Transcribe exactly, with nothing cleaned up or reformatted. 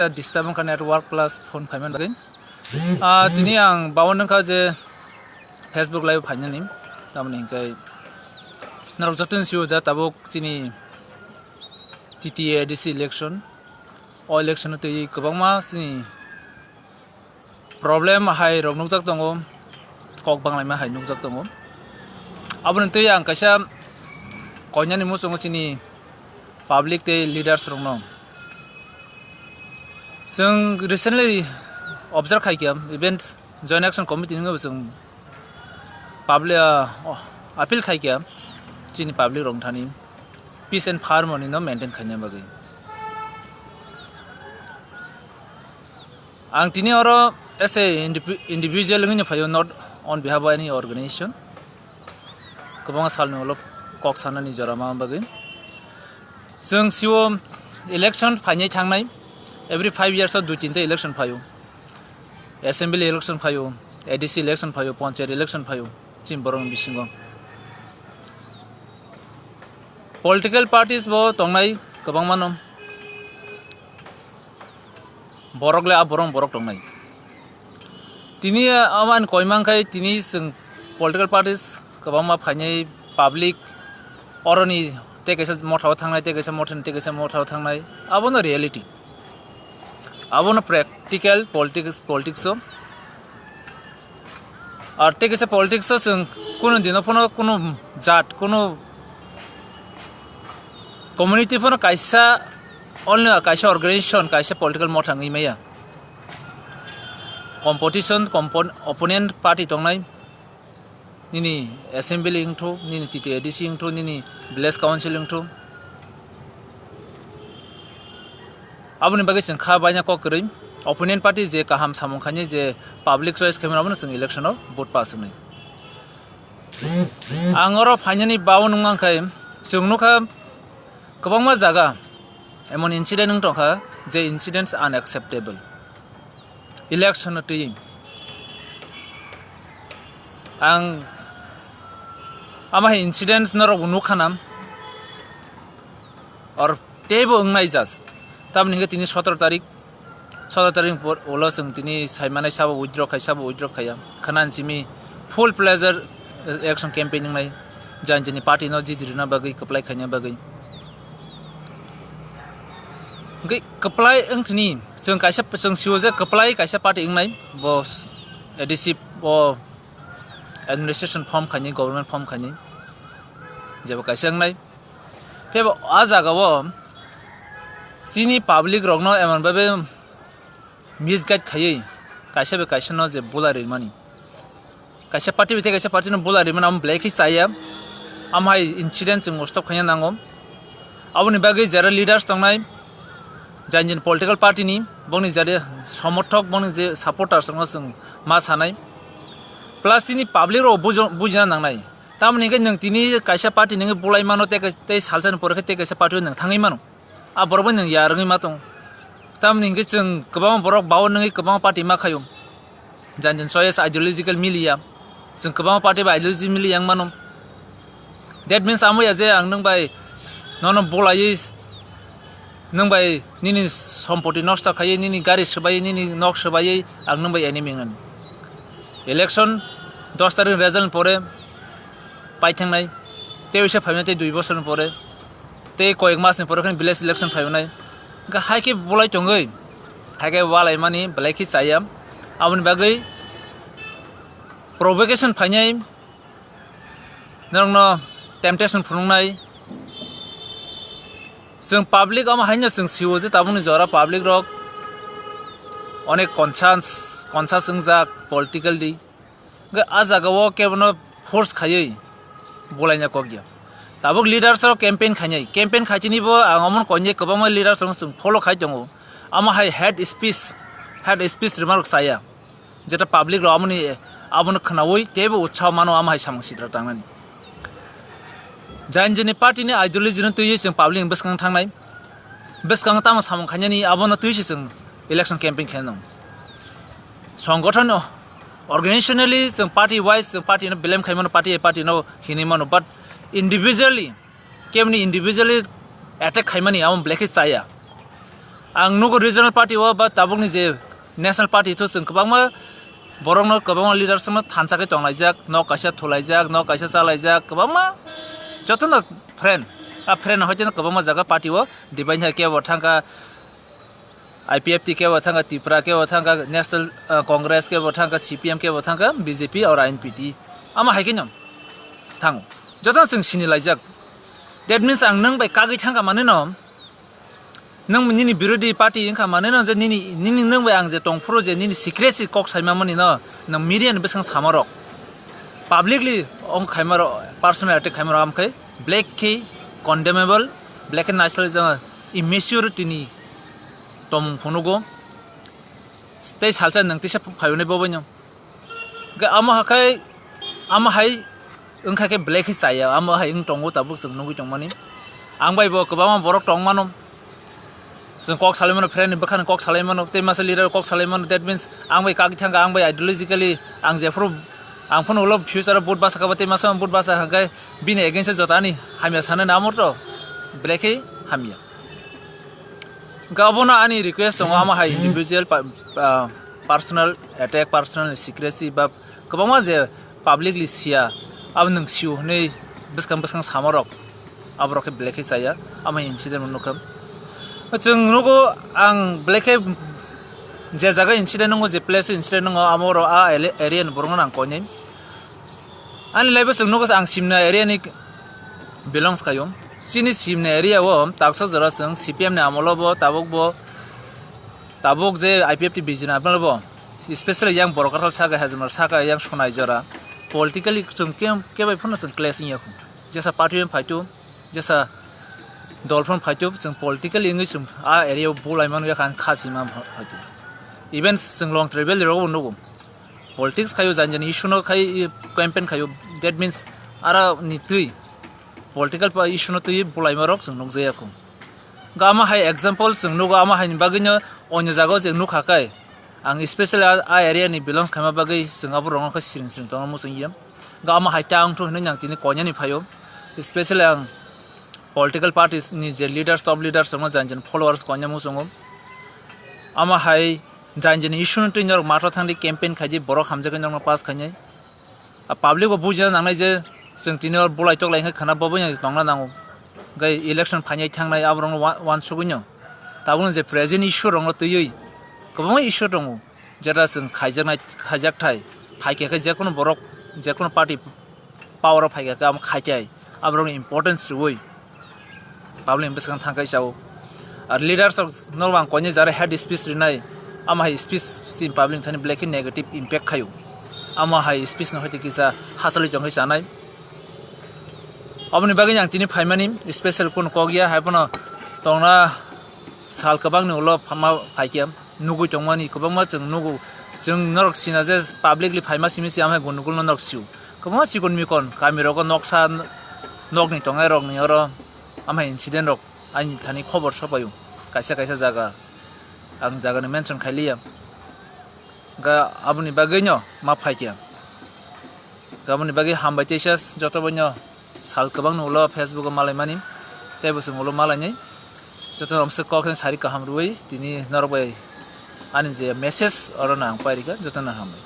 disturb wngkha network plus phone khaimani bagwi. Ah, tini ang bawan wngkha je Facebook live phainani, tamoni hwnkhe norok jotono sio je tabuk chini T T A D C election, o election twi kwbangma chini problem hai rok nukjak tongo, kok banglaima hai nukjak tongo. Aboni twi ang kaisa koinani muchungo chini public tei leaders rokno chwng recently observe khaikha, even Joint Action Committee ni wngwi chwng public, ah, appeal khaikha chini public rok thani peace and harmony no maintain khaina bagwi. Ang tini oro as a indivi-, individual wngwi no phaio, not on behalf of any organization. Kwbangma salni ulo kok sanani jora ma bagwi. Chwng sio election phainai thangnai, every five years o dui tinta election phaio. Assembly election phaio, A D C election phaio, panchayat election phaio, chini borokni bisingo. Political parties bo tongnai kwbangmano. Borok le a borok borok tongnai. Tini, ah, amani koimang khai tini chwng political parties kwbangma phainai public oroni tei kaisa mothao thangnai, tei kaisa mothani, tei kaisa mothao thangnai. Abono reality. Abono practical politics, politics o. Ar tei kaisa politics o chwng kunu dino phano kunu jat, kunu community phano kaisa, only kaisa organization, kaisa political motha wngwi maya. Competition, compon-, opponent party tongnai, nini assembly wngthu, nini T T A D C wngthu, nini village council wngthu. Aboni bagwi chwng kha baina kok kwrwi, opponent party je kaham samung khainai, je public choice khaimani, abono chwng election o vote pass wngnai. Ang oro phainani bawan wngmang khai chwng nukha kwbangma jaga emon incident wng tongkha, je incidents unacceptable. Election no twi ang ama hai incidents norok bo nukha na, or teibo wngnai just. Tamoni hwnkhe tini sotoro tarik, sotoro tarik ni por ulo chwng tini saimanai sabo withdraw khai, sabo withdraw khaiya. Khana simi full pleasure election campaign wngnai, jani jani party no jidi rwna bagwi, kwplai khaina bagwi. Hwnkhe kwplai wngthini, chwng kaisa, chwng sio je kwplai kaisa party wngnai, bo A D C bo administration form khaini, government form khaini, jebo kaisa wngnai. Phebo a jaga o chini public rokno emon bhabe misguide khaiwi kaisa bai kaisa no je bulai rimani. Kaisa party bai tei kaisa party no bulai rimani amo belai khe chaya. Amo hai incident chwng stop khaina nango. Aboni bagwi jera leaders tongnai, jani jani political party ni, bongni jera somorthok, bongni je supporters rokno chwng ma sanai. Plus chini public rok bujo-, bujina nangnai. Tamoni hwnkhe nwng tini kaisa party nungwi bulai mano, tei kai-, tei salsa ni pore khe tei kaisa party o nwng thangwi mano. A borok bai nwng yarwngwi ma tong. Tamoni hwnkhe chwng kwbangma borok bawan wngwi kwbangma party ma khaio. Jani jani choice ideological miliya. Chwng kwbangma party bai ideology miliya wng mano. That means amo ya je ang nwng bai nono bulaiwi, nwng bai nini sompoti nosto khaiwi, nini gari swbaiwi, nini nok swbaiwi ang nwng bai enemy wngnani. Election dos tarikh ni result ni pore paithangnai, tei uisa phaimani tei dui bosor ni pore, tei koyek mas ni pore khe village election phaimanai. Hwnkhe hai khe bulai tongwi, hai khe walaimani belai khe chaya. Aboni bagwi provocation phainai, norokno temptation phunuknai. Chwng public omo haino chwng sio je tabukni jora public rok onek conscious, conscious wngjak political di. Hwnkhe a jaga o kebono force khaiwi bulaina kok ya. Tabuk leaders rok campaign khainai, campaign khaitini bo ang omo koinai kwbangma leaders rok chwng follow khai tongo. Omo hai hate speech, hate speech rwma rok chaya. Jeta public rok amoni, abono khwnaui teibo utsaho mano amo hai samung sitra tangnani. Jani jani party ni ideology no twiwi chwng public ni bwskang thangnai. Bwskango tamo samung khainani abono twiwi se chwng election campaign khainai. Songgothon organizationally chwng party wise chwng party no blame khaimano, party party no hinwi mano, but individually kemni individually attack khaimani amo belai khe chaya. Ang nugo regional party o ba tabukni je national party to chwng kwbangma borokno, kwbangma leaders no thansa khe tonglaijak, nok kaisa thulaijak, nok kaisa chalaijak, kwbangma jotono friend. A friend hoiteno kwbangma jaga party o divide hai, kebo thangkha I P F T, kebo thangkha Tipra, kebo thangkha National, ah, Congress, kebo thangkha C P M, kebo thangkha B J P or I N P T. Ama hai khe no thango. Jotono chwng sini laijak. That means ang nwng bai kagwi thangkha manwi no, nwng nini birodhi party wngkha manwi no je nini, nini nwng bai ang je tongphuru je nini secrecy kok saima mani no, nwng media ni bwskango samarok, publicly ong khaimarok, personal attack khaimarok amkhai black khe condemnable, black khe naisal jang immaturity ni tongmung phunugo. Tei salsa nwng tisa phaiwi nai bobo no. Hwnkhe amo hakhai, amo hai wngkha khe belai khe chaya, amo hai wng tongo tabuk chwng nugwi tongmani. Ang bai bo kwbangma borok tongmano. Chwng kok salaimano, friend ni bwkhani kok salaimano, tei masa leader kok salaimano. That means ang bai kagwi thangkha, ang bai ideologically ang jephuru ang phano ulo future o vote basa kha, tei masa vote basa hwnkhe bini against o jotani hamya sanani amorto belai khe hamya. Hwnkhe obono ani request tongo, amo hai individual pa-, ah, personal attack, personal secrecy ba kwbangma je publicly siya, abo nwng sio hwnwi bwskang bwskang samarok aborok khe belai khe chaya, amo hai incident no nukha. Chwng nugo ang belai khe je jaga incident nungo, je place incident nungo, amo oro a ele-, area ni borokno ang koinai. Ani life o chwng nugo ang Simna area ni belongs khaio. Chini Simna area o taksa jora chwng C P M ni amolo bo, tabuk bo, tabuk je I P F T B J P ni amolo bo, especially yang Borok Kathal saka, Hajimar saka, yang Sonai jora, politically chwng ke, kebai phano chwng clash wngya kho. Jesa party phaitu, jesa dol phano phaitu, chwng politically wngwi chwng a area o bulai manu yakha kha sima phaitu. Even chwng long travel rok bo nugo. Politics khaio, jani jani issue no khai campaign khaio, that means aro ni twi political pa issue no twi bulaima rok chwng nukjaya kho. Ga ama hai example chwng nugo, ama hai ni bagwi no onyo jaga o chwng nukha kai. Ang specially a, a area ni belongs khaima bagwi chwng abo rok no khe siring siring tongma muchung ya. Ga ama hai ta wngthu hinwi ang tini koinani phaio, specially ang political parties ni je leaders, top leaders rok no jani jani followers koina muchungo. Ama hai jani jani issue no twi norok matho thangdi campaign khaidi, borok hamjakgwi norokno pass khainai. A public bo bujina nangnai je chwng tini o bulai toklai wngkha khwna bo buino tongna nango. Hwnkhe election phainai thangnai aborokno wa-, wansugwino tabukno je present issue rokno twiwi kwbangma issue tongo, jeta chwng khaijaknai, khaijakthai phaikha khe jekono borok, jekono party power o phaikha khe amo khaitai, aborokni importance rwui public ni bwskango thangkhai chao. Ar leaders rok no ang koinai jara head speech rinai, amo hai speech chini public ni thani belai khe negative impact khaio. Amo hai speech no hoite kisa hachali tongkhai chanai. Aboni bagwi ang tini phaimani special kunu kok ya, hai phano tongna sal kwbangni ulo phama phaikhe. Nugui tongmani kwbangma chwng nugo. Chwng norok sina je publicly phaima simi se amhai gundugul no norok sio. Kwbangma chikon mikon kami rogo noksa, nokni tongnai rokni oro amhai incident rok ani thani khobor sopaio kaisa kaisa jaga. Ang jaga ni mention khailiya. Ga aboni bagwi no ma phaikya. Ga aboni bagwi hambai teisa joto boino. Sal kwbangni ulo Facebook o malaimani, tei bo chwng ulo malainai. Jotono omswk kok khe sari kaham rwui tini norok bai ani je message oro no ang pairikha, jotono hambai.